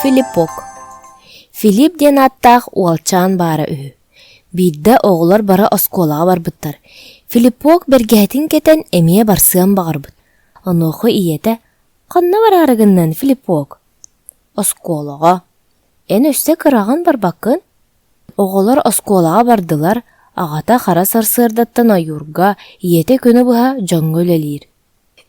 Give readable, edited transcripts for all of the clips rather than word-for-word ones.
Филиппок Филипп диэн ааттаах уолчаан баара үһү. Биирдэ оҕолор бары оскуолаҕа барбыттар. Филиппок бэргэһэтин кэтэн эмиэ барсыан баҕарбыт. Онуоха ийэтэ «Ханна бараары гыннын, Филиппок?» «Оскуолаҕа». «Эн өссө кыраҕын барбаккын?» Оҕолор оскуолаҕа бардылар, аҕата хара сарсыардаттан ойуурга, ийэтэ күнү быһа дьоҥҥо үлэлиир.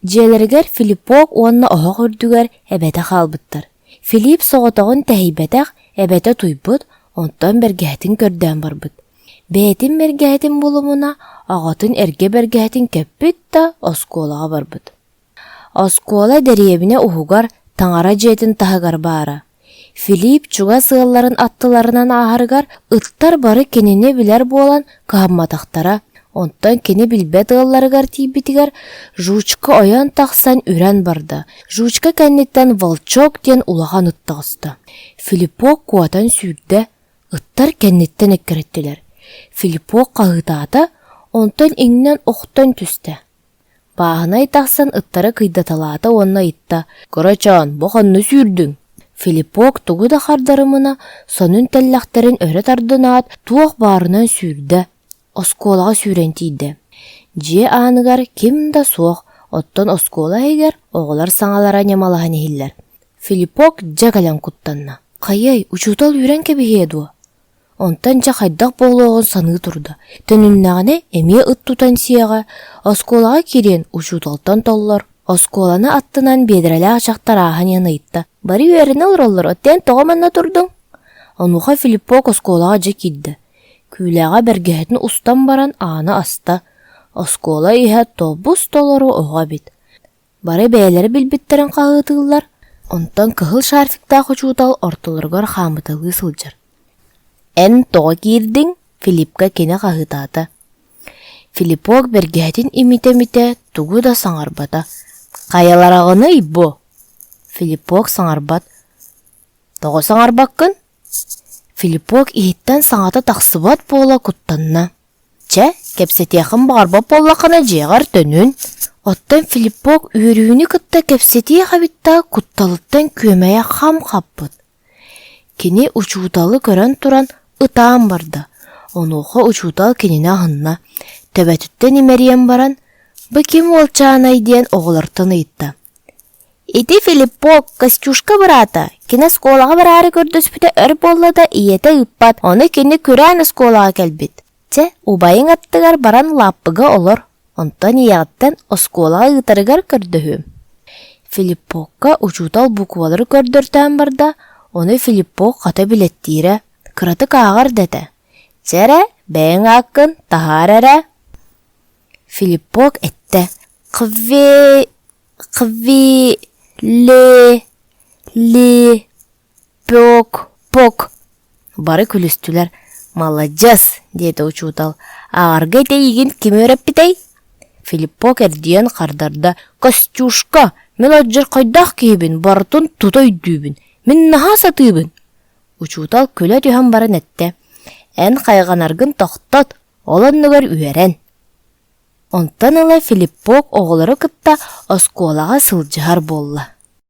Дьиэлэригэр Филиппок уонна оһох үрдүгэр эбэтэ хаалбыттар. Филипп соҕотоҕун тэһийбэтэх, эбэтэ утуйбут, онтон бэргэһэтин көрдөөн барбыт. Бэйэтин бэргэһэтин булумуна, аҕатын эргэ бэргэһэтин кэппит да оскуолаҕа барбыт. Оскуола дэриэбинэ уһугар таҥара дьиэтин таһыгар баара. Филипп чугас ыалларын аттыларынан ааһарыгар ыттар бары кинини билэр буолан кыһамматахтара, онтон кини билбэт ыалларыгар тиийбитигэр Жучка ойон тахсан үрэн барда. Жучка кэнниттэн Волчок диэн улахан ыт таҕыста. Филиппок куотан сүүрдэ, ыттар кэнниттэн эккирэттилэр. Филиппок хаһыытаата, онтон иҥнэн охтон түстэ. Бааһынай тахсан ыттары кыйдаталаата уонна ыйытта: «Кырачаан, бу ханна сүүрдүҥ?» Филиппок тугу да хардарымына, сонун тэллэхтэрин өрө тардынаат, туох баарынан сүүрдэ, оскуолаҕа сүүрэн тиийдэ. Дьиэ ааныгар ким да суох, оттон оскуола иһигэр оҕолор саҥалара ньамалаһан иһиллэр. Филиппок дьэ кэлэн куттанна: «Хайыай, учуутал үүрэн кэбиһиэ дуо?» Онтон дьэ хайдах буолуоҕун саныы турда, төнүннэҕинэ эмиэ ыт тутан сиэҕэ, оскуолаҕа киириэн учууталтан толлор, оскуоланы аттынан биэдэрэлээх дьахтар ааһан иһэн ыйытта: «Бары үөрэнэ олороллор, оттон тоҕо манна турдуҥ?» Онуоха Филиппок оскуолаҕа дьэ киирдэ, күүлэҕэ бэргэһэтин устан баран ааны аста, оскуола иһэ тобус-толору оҕо эбит. Бары бэйэлэрэ билбиттэрин хаһыытыыллар, онтон кыһыл шарфиктаах учуутал ортолоругар хаамыталыы сылдьар. «Эн тоҕо киирдиҥ?» Филиппка кини хаһыытаата. Филиппок бэргэһэтин имитэ-имитэ тугу да саҥарбата. «Хайалараҕыный бу?» Филиппок саҥарбат. «Тоҕо саҥарбаккын?» Филиппок иһиттэн саҥата тахсыбат буола куттанна. Чэ, кэпсэтиэххин баҕарбат буоллаххына дьиэҕэр төнүн. Оттон Филиппок үөрүүнү кытта кэпсэтиэх эбит да кутталыттан күөмэйэ хам хаппыт. Кини учууталы көрөн туран ытаан барда. Онуоха учуутал кинини аһынна, төбөтүттэн имэрийэн баран, «Бу ким уолчаанай?» диэн оҕолортон ыйытта. Ити Филиппок, Костюшка быраата, кини оскуолаҕа бараары көрдөспүтэ өр буолла да ийэтэ ыыппат, ону кини күрээн оскуолаҕа кэлбит. Чэ, убайыҥ аттыгар баран лааппыга олор, онтон ийэҕиттэн оскуолаҕа ыытарыгар көрдөһүөм. Филиппокка учуутал буквалары көрдөртөөн барда, ону Филиппок хата билэттиирэ, кыратык ааҕар да этэ. Чэ эрэ, бэйэҥ ааккын таһаар эрэ. Филиппок эттэ: «Хве Хви, ле, ли, пёк, пок. Бары күлүстүлэр. «Маладьыас!» диэтэ учуутал. «Ааҕарга этэйигин ким үөрэппитэй?» Филиппок эрдийэн хардарда: «Костюшка, мин алдьархайдаах киһибин, барытын тута өйдүүбүн. Мин наһаа сатыыбын!» Учуутал күлэ түһэн баран эттэ: «Эн хайҕанаргын тохтот, ол оннугар үөрэн!» Онтон ыла Филиппок оҕолору кытта оскуолаҕа сылдьыһар буолла.